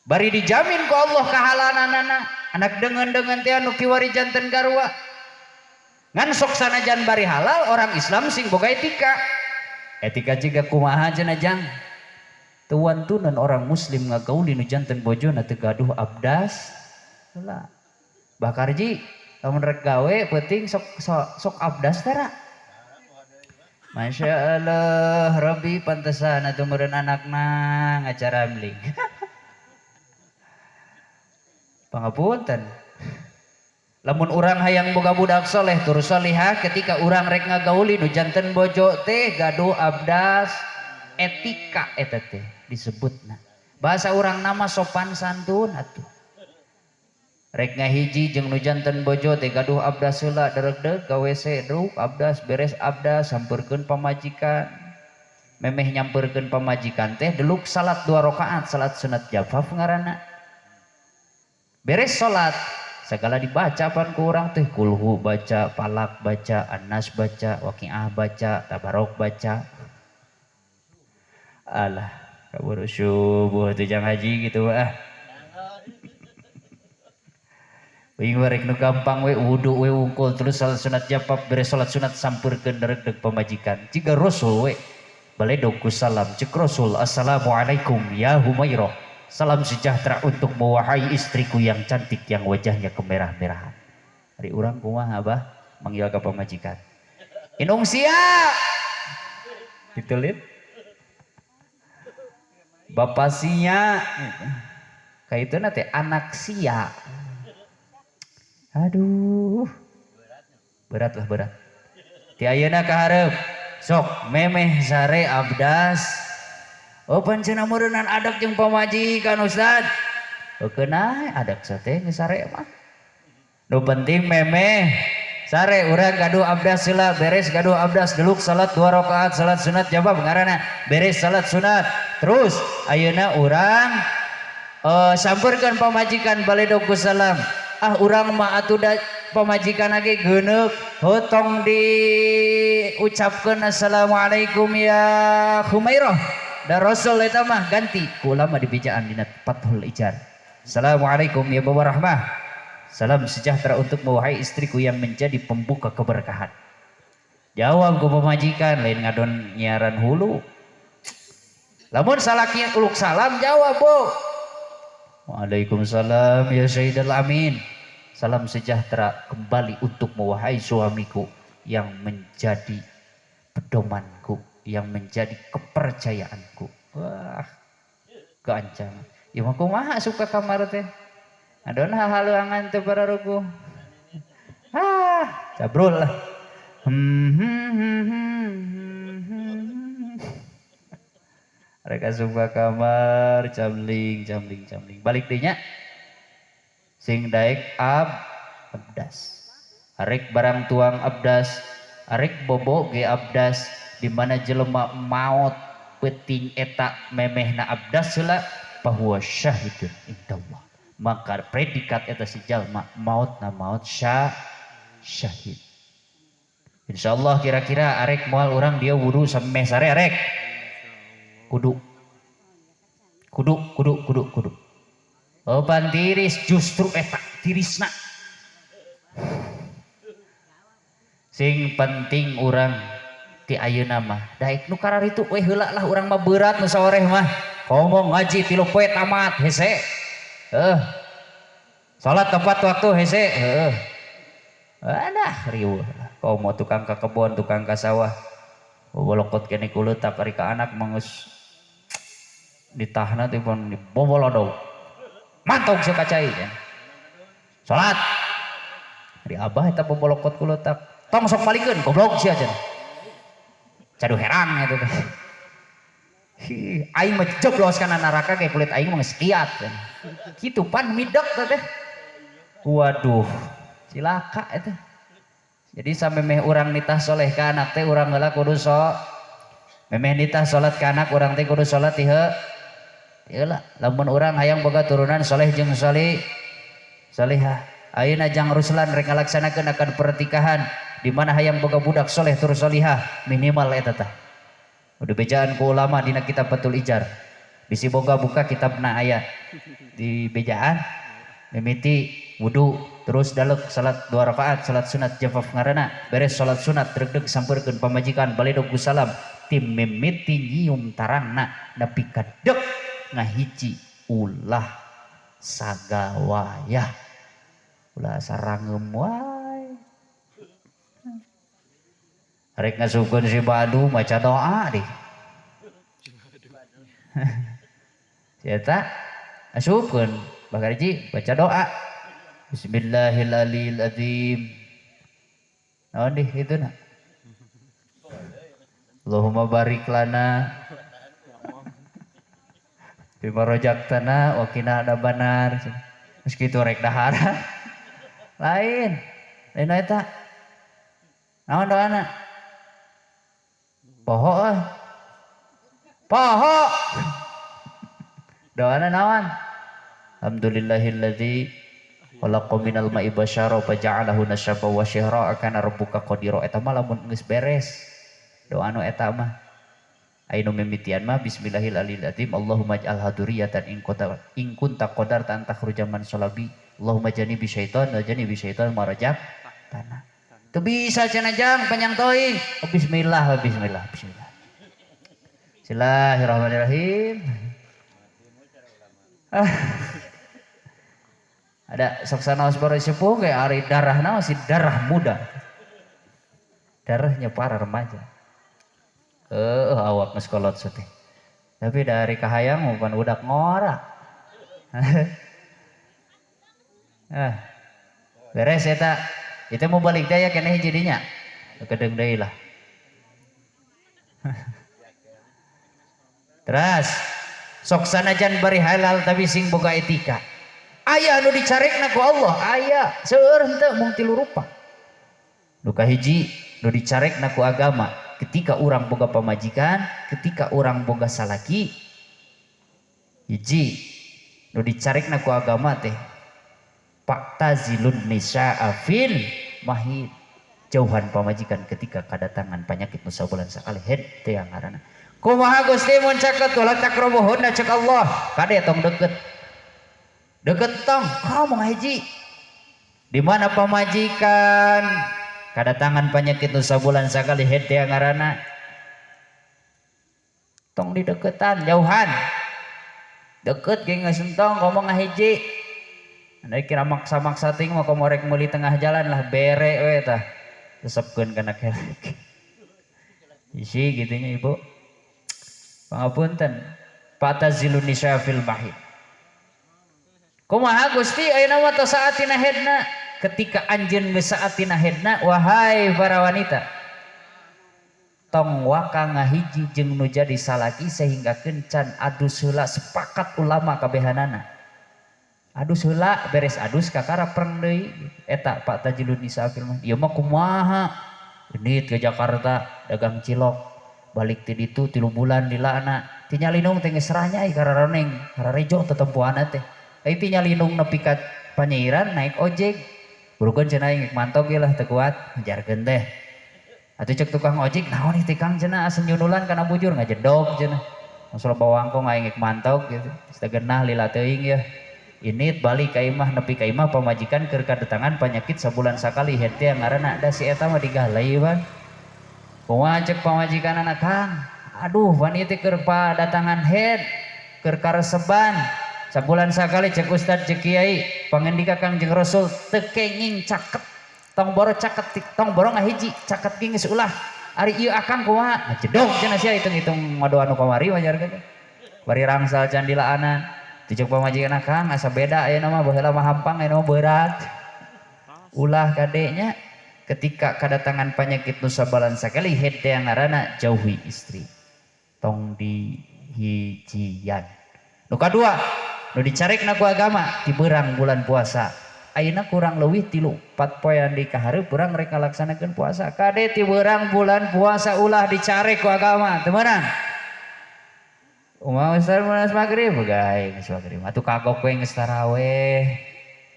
[SPEAKER 1] Bari dijamin ku Allah kahalananana. Anak deungeun-deungeun teh anu kiwari janten garwa. Ngan sok sanajan bari halal orang Islam sing boga etika. Etika jiga kumaha cenah jang. Teu wantunan orang muslim ngagauli nu janten bojona teu gaduh abdas. Heula. Bakarji lamun rek gawe peuting sok abdas teh ra. Masya Allah, Rabbi pantesan atuh meureun anakna ngacaramling. Pangapunten. Lamun urang hayang boga budak soleh tur solihah ketika urang rek ngagauli nu janten bojo teh gaduh abdas etika eta teh disebutna. Bahasa urang nama sopan santun atuh. Rek ngahiji jeung nu janten bojo teh gaduh abdas heula deregdeg ka WC druk abdas beres abdas sampeurkeun pamajikan. Memeh nyampeurkeun pamajikan teh deluk salat 2 rakaat salat sunat jafaf ngaranna. Beres salat segala dibaca pan ku urang teh kulhu baca, palak baca, anas baca, waqiah baca, tabarok baca. Alah, kaburu subuh teh jang haji gitu ah. Wing rek nu gampang we wudu we wungkul terus salat sunat jafaf beres salat sunat sampeurkeun deregdeg pamajikan. Jiga Rasul we baledog ku salam cek Rasul assalamualaikum ya Humairah. Salam sejahtera untuk mewahai istriku yang cantik yang wajahnya kemerah-merahan. Hari urang kumaha abah manggil ka pamajikan. Inung sia. Ditulit. Bapak sia. Kaituna teh anak sia. Aduh. Berat lah berat. Ti ayeuna ka hareup. Sok memeh sare abdas. Oh pancena meureunnan adak jeung pamajikan Ustad. Heukeun ae adak sate geus sare mah. Nu penting memeh Sare urang gaduh abdas heula, beres gaduh abdas deluk salat 2 rakaat salat sunat jawab ngaranna, beres salat sunat. Terus ayeuna urang sampeurkeun pamajikan baledog ku salam. Ah urang mah atuh da pamajikan ge geuneuk, heuh tong diucapkeun assalamualaikum ya Humairah. Da Rasul eta mah ganti ku ulama dibejaan dina Fathul Ijar. Assalamualaikum ya Bapak Rahmah. Salam sejahtera untuk wahai istriku yang menjadi pembuka keberkahan. Jawab ku pamajikan lain ngadon nyiaran hulu. Lamun salaki uluk salam jawab bu. Waalaikumsalam ya Sayyidul Amin. Salam sejahtera kembali untuk wahai suamiku yang menjadi pedomanku, yang menjadi kepercayaanku. Wah, keancangan. Ya mah kumaha suka kamar teh? Adon hahaluangan teu pararuguh. Ah, cabrul lah. Mereka suka kamar, camling, camling, camling. Balik dinya, sing daek abdas. Arek barang tuang abdas, arek bobo ge abdas. Di mana jelema maot peuting eta memehna abdas heula, fahuwa syahidun indallah. Maka predikat eta si jalma maut na maut syahid. Insyaallah kira-kira arek moal urang dia wudu samemeh sare arek. Kudu. Kudu, kudu, kudu, kudu. Oh pan tiris justru eta tirisna. Sing penting urang ti ayeuna mah daek nu kararitu we heula lah urang mah berat nu saoreh mah. Komo ngaji 3 poe tamat hese. Salat tepat waktu hese. Adah riuh. Komo tukang ka kebon, tukang ka sawah. Bolokot kene kuleutak ari ka anak mah geus ditahna teh pon dibobolodog. Mantog sia ka cai cenah. Salat. Ari abah eta bobolokot kuleutak. Tong sok malikeun goblok sia cenah. Cadu herang eta teh. Hi, aing mah jeblos kana neraka ge kulit aing mah geus kiat cenah. Kitu pan midek teh. Waduh, cilaka eta. Jadi samemeh urang nitah soleh ka anak teh urang heula kudu memeh nitah salat ka anak urang teh kudu salat ti heula. Lamun urang hayang boga turunan soleh jeung solehah. Ayeuna jang Ruslan rek ngalaksanakeun akad pernikahan di mana hayang boga budak soleh tur solihah minimal eta tah. Udah bejaan ku ulama dina kitab Fathul Ijar. Bisi boga buka kitabna aya di bejaan mimiti wudu terus dalek salat 2 rakaat salat sunat jafaf ngaranna beres salat sunat deg-deg sampeurkeun pamajikan baledog ku salam tim mimiti nyium tarangna nepi ka dek ngahiji ulah sagawayah ulah sarangeum wae rek ngasupkeun si Badu maca doa deh. Si eta asupkeun bakarji baca doa bismillahirrahmanirrahim. Naon deh itu na Allahumma barik lana bima rojaktana wa qina adzabannar. Geus kitu rek dahar. Lain lain eta naon doana poho euy poho doana naon alhamdulillahilladzi khalaqa minal ma'i basyara faja'alahu nasaba wa syihra kana rabbuka qadira. Eta mah lamun geus beres doa nu eta mah anu mimitian mah bismillahirrahmanirrahim Allahumma ij'alha dzurriyyatan in kunta qadarta an takhruja man salabi Allahumma janibi syaitan wa janibi syaitan marajak tanah. Teu bisa cenah jang panjang teuing. Oh, bismillah bismillah bismillah. Bismillahirrahmanirrahim. Ah. Ada sok sanaos baru sepuh kayak ari darahna masih darah muda. Darahnya para remaja. Awak geus kolot teh. Tapi dari kahayang bukan budak ngora. Ah. Beres eta. Itu mau balik daya keneh jadinya. Kedeung deui lah. Terus sok sanajan bari halal tapi sing boga etika. Aya anu dicarekna ku Allah, aya seueur henteu mung tilu rupa. Nu kahiji nu dicarekna ku agama ketika urang boga pamajikan, ketika urang boga salaki, hiji nu dicarekna ku agama teh fa'tazilun nisaa fil mahid, jauhan pamajikan ketika kadatangan penyakit nu sabulan sakali head teh yang ngaranna. Kumaha Gusti mun caket wala taqrabuhunna cek Allah, kade tong deket. Deket tong, kamu hiji. Di mana pamajikan kadatangan penyakit nu sabulan sakali head teh ngaranna, tong dideketan, jauhan. Deket ge geus entong komo ngahiji. Andai kira maksa-maksa ting mau komo rek meuli tengah jalan lah bere we tah. Resepkeun kana kelek. Isi gitu nya ibu. Pangapunten. Fa'tazilun nisa fil mahid. Kumaha Gusti ayeuna mah tos saatina haidna? Ketika anjeun geus saatina haidna, wahai para wanita, tong waka ngahiji jeung nu jadi salaki sehingga kencan adus heula, sepakat ulama kabehanana. Adus heula, beres adus kakara preng deui. Eta fa'tazilun nisa fil mahid. Ieu mah kumaha? Genit ke Jakarta dagang cilok. Balik ti ditu 3 bulan dilana. Ti nyalinung teh geus serah nya kararoneng, kararejo tetempoanna teh. Ai ti nyalinung nepi ka Panyairan naik ojek. Burukeun cenah aing mantok ge lah teu kuat, ngajarkeun teh. Atuh cek tukang ojek, naon ieu teh Kang cenah asa nyunulan kana bujur ngajedog cenah. Masalah bawangkong aing rek mantok gitu. Geus teu genah lila teuing yeuh. Ini balik ka imah nepi ka imah pamajikan keur kadatangan penyakit sabulan sakali head teh ngaranna da si eta mah digalai ban. Kumaha cek pamajikanana Kang? Aduh pan ieu teh keur padatangan head, keur kareseban. Sabulan sakali cek ustad cek kiai pangandika Kangjeng Rasul teu kenging caket. Tong boro caket tong boro ngahiji caket ge geus ulah. Ari ieu akang kumaha? Ngajedog cenah sia hitung-hitung ngadoa nu kamari wajarkeun teh. Bari rangsal can dilaanan. Cek pamajikan akang asa beda ayeuna mah baheula mah hampang ayeuna mah berat. Ulah kadenya ketika kadatangan penyakit nu sabulan sakali head teh ngaranna jauhi istri. Tong dihijian. Nu kadua nu dicarekna ku agama ti beurang bulan puasa. Ayeuna kurang leuwih 3-4 poean di kahareup urang rek ngalaksanakeun puasa. Kade ti beurang bulan puasa ulah dicarek ku agama, teu meunang. Kumaha Ustaz mun geus magrib? Gae geus magrib. Atuh kagok we geus taraweh.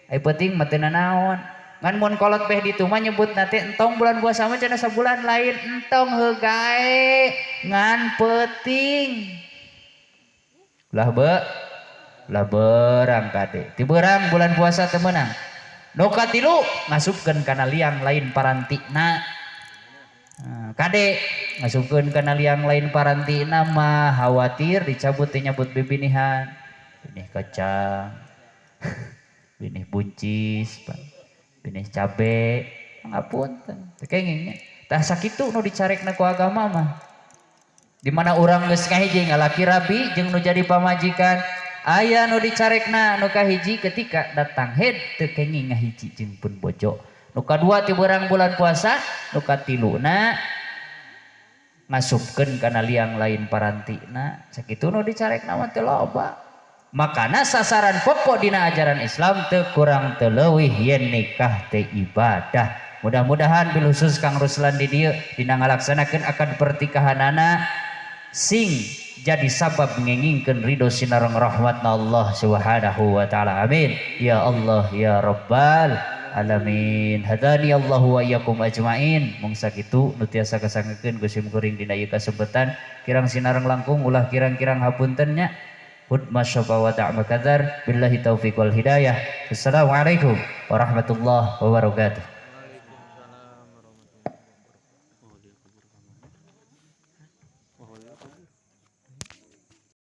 [SPEAKER 1] Ai penting mah teu nanaon. Ngan mun kolot beh ditu mah nyebutna teh entong bulan puasa mah cenah sabulan lain entong heugae ngan peuting. Ulah be ulah berang kade. Ti beurang bulan puasa teu meunang. Nu katilu ngasupkeun kana liang lain parantina. Kade ngasupkeun kana liang lain parantina mah khawatir dicabut teh nyabut bibinihan. Binih kacang, binih buncis, binih cabe, ngapunten. Teu kenging nya. Tah sakitu nu dicarekna ku agama mah. Di mana urang geus ngahiji ngalaki rabi jeung nu jadi pamajikan, aya nu dicarekna nu kahiji ketika datang head teu kenging ngahiji jeung pun bojo. Nu kadua ti beurang bulan puasa, nu katiluna ngasupkeun kana liang lain parantina. Sakitu nu dicarekna mah teu loba. Makana sasaran pokok dina ajaran Islam teu kurang teu leuwih yen nikah teh ibadah. Mudah-mudahan bil khusus Kang Ruslan di dieu dina ngalaksanakeun akad pertikahanana sing jadi sabab ngengingkeun ridho sinareng rahmatna Allah Subhanahu wa taala. Amin. Ya Allah ya Rabbal alamin. Hadani Allahu wa iyyakum ajmain. Mung sakitu nu tiasa kasangekeun ku sim kuring dina ieu kasempatan. Kirang sinareng langkung ulah kirang-kirang hapunten nya. Hud masyafa wa ta'ma kadzar. Billahi taufiq wal hidayah. Assalamualaikum warahmatullahi wabarakatuh.